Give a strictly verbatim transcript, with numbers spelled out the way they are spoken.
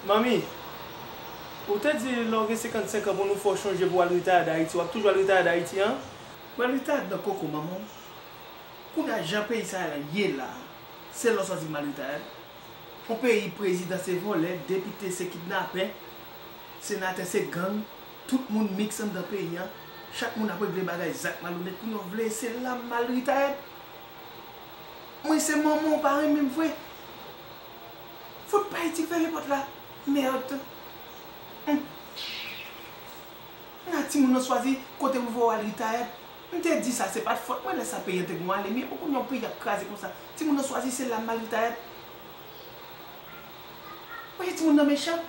Manmi, ou te di lè w gen senkannsenk an pou nou fè w chonje pou w al retire Dayiti, w ap toujou al retire Dayiti an? Mwen retire nan koko manman w. Kounye a jan peyi sa a ye la, se lè w swazi m al retire. Yon peyi prezidan se vòlè, depite se kidnapè, senatè se gang, tout moun miks anndan peyi a, chak moun ap regle bagay zak malonèt, kounye a w vle se la m al retire. Mwen se manman w pa renmen m vre. Fout pa itil fèmen pòt la. Mèd. Hum. Nan timoun nan swazi kote pou voye w al retire. M te di sa se pa t fòt mwen lè sa peyi an te gen ale mye pou kounye a yon peyi ap kraze konsa. Timoun nan swazi se la m al retire. Mwen timoun nan mechan.